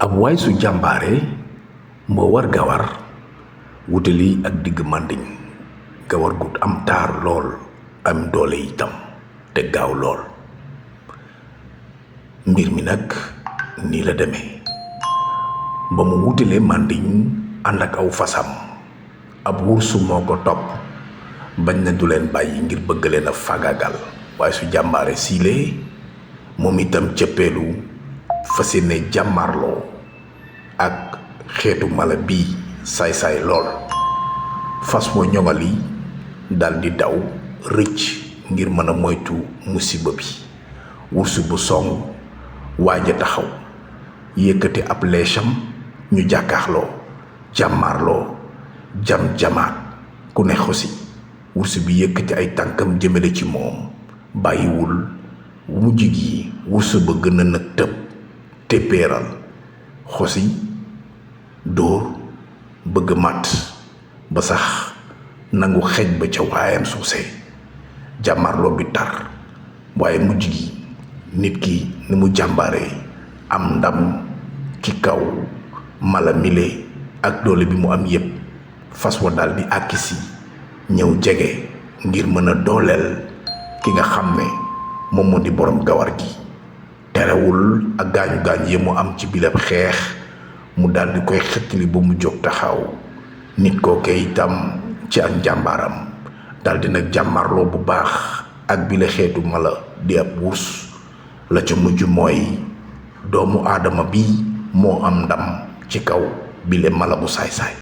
ab waay su jàmbaare moo war gawar wutali ak digg màndiŋ gawar gu am taar lool am doole itam te gaaw lool. mbir mi nag nii la demee ba mu wutalee màndiŋ ànd ak aw fasam ab wursu moo ko topp bañ na du leen bàyyi ngir bëgg leen a fagagal waaye su jàmbaare siilee moom itam cëppeelu fas yéene jàmmarloo ak xeetu mala bii saay-saay lool. fas wa ñoŋali daldi daw rëcc ngir mën a moytu musiba bi. wursu bu song waaja taxaw yëkkati ab leesam ñu jàkkaarloo jàmmarloo jam-jamaat ku ne xosi. wursu bi yëkkati ay tànkam jëmale ci moom bàyyiwul mujj gi wursu ba gën a nag tëb téppéeral xosi dóor bëgg màtt ba sax nangu xej ba ca waayam suuse. jàmmarloo bi tar waaye mujj gi nit ki ni mu jàmbaaree am ndam ci kaw mala mile ak doole bi mu am yépp. fas wa dal di àkkisi ñëw jege ngir mën a dooleel ki nga xam ne moom moo di borom gawar gi. terewul ak gaañu-gaañ yi mu am ci bileb xeex mu daldi koy xëttali ba mu jóg taxaw. nit kooke itam ci ak njàmbaaram daldi nag jàmmarloo bu baax ak bile xeetu mala di ab wurs. la ca mujj mooy doomu aadama bi moo am ndam ci kaw bile mala bu saay-saay.